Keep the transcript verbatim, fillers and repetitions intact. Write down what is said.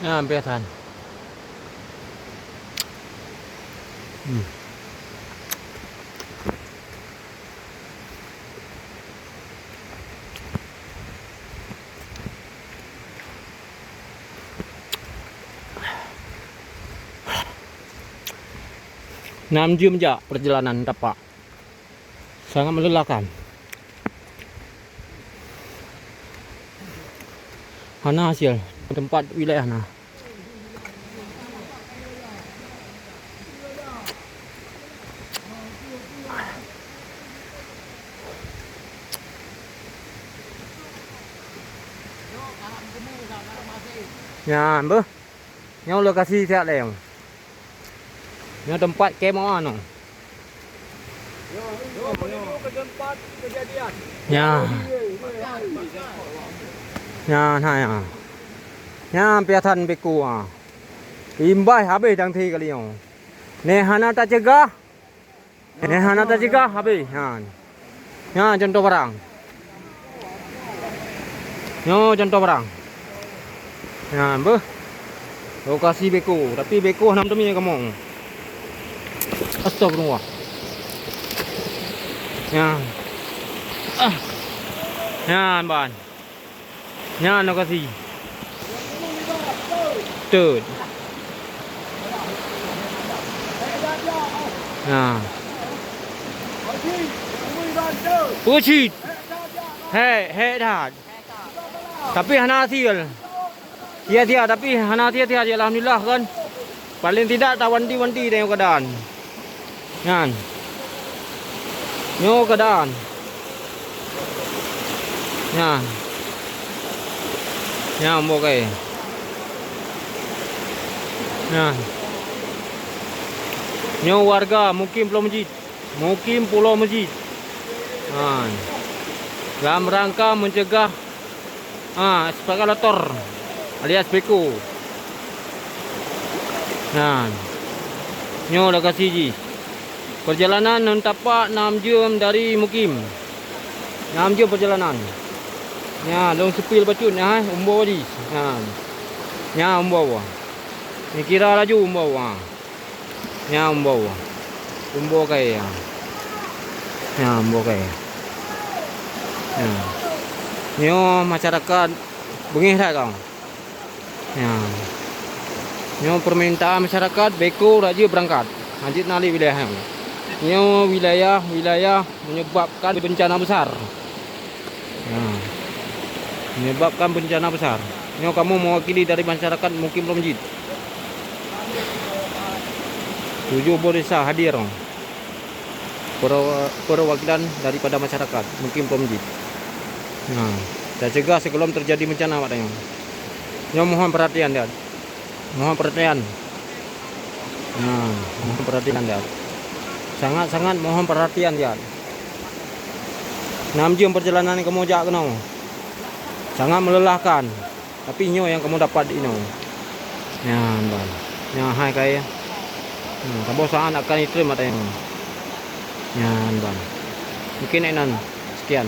Nah, biasa. Hmm. Enam jam jak perjalanan tapak. Sangat melelahkan. Hana hasil. Tempat wilayah na. Nyan beuh. Nyoe lokasi siat lé nyoe. Nyoe teumpat keumoan nyoe. Nyoe menuju ke tempat kejadian. Nyan. Nyan, ha, nyan. Nyan piasan beko, ha. Imbah habéh dang thi kali nyoe. Nyoe hana tacegah. Nyan hana tacegah habéh. Nyan. Nyan contoh barang. Nyoe contoh barang. Nyan beuh. Lokasi beko, tapi beko hana teumé kamoe. Astagfirullah. Nyan. Ah. Nyan ban. Nyan lokasi. Tut. Nah. Ucit. Hek, hek that. Tapi hana hasil. Sia-sia, tapi hana sia-sia, alhamdulillah kan. Paling tidak tawanti-wanti tanyoe keuadaan. Nyan. Nyoe keuadaan. Nyan. Nyan, umbok kayèe. Nyan. Nyoe warga mukim Pulo Meuseujid. Mukim Pulo Meuseujid. Nyan. Dalam rangka mencegah Ah, eskalator alias beko. Nah, nyoe lokasi jih. Perjalanan ngon tapak enam jeuem dari mukim. Enam jeuem perjalanan. Nyan, lôn seupil bacut nyan, hai, umbok jih. Nyan. Nyan umbok. Ni kira laju umbok. Nyan umbok. Umbok kayèe. Nyan umbok kayèe. Nyan. Nyoe masyarakat beungéh that kong. Nyan. Nyoe permintaan masyarakat, beko dak jeuet beurangkat. Hanjeuet na lé wilayah nyoe. Nyoe wilayah-wilayah menyebabkan bencana besar. Nah, menyebabkan bencana besar. Nyoe kamoe mewakili dari masyarakat mukim Pulo Meuseujid. Tujoh boh desa hadir. Per-, perwakilan daripada masyarakat mukim Pulo Meuseujid. Nah, tacegah sigohlom terjadi bencana, Pak Dayang. Nyoe mohon perhatian, ya. Mohon perhatian. Nah, mohon perhatian, ya. Sangat-sangat mohon perhatian, ya. Enam jam perjalanan kamoe jak keunoe. Sangat melelahkan. Tapi nyoe nyang kamoe dapat inoe. Nyan, ban. Nyan hai kayèe. Hmm, saboh saat akan itrém ata nyoe. Nyan, ban. Mungkin inan. Sekian.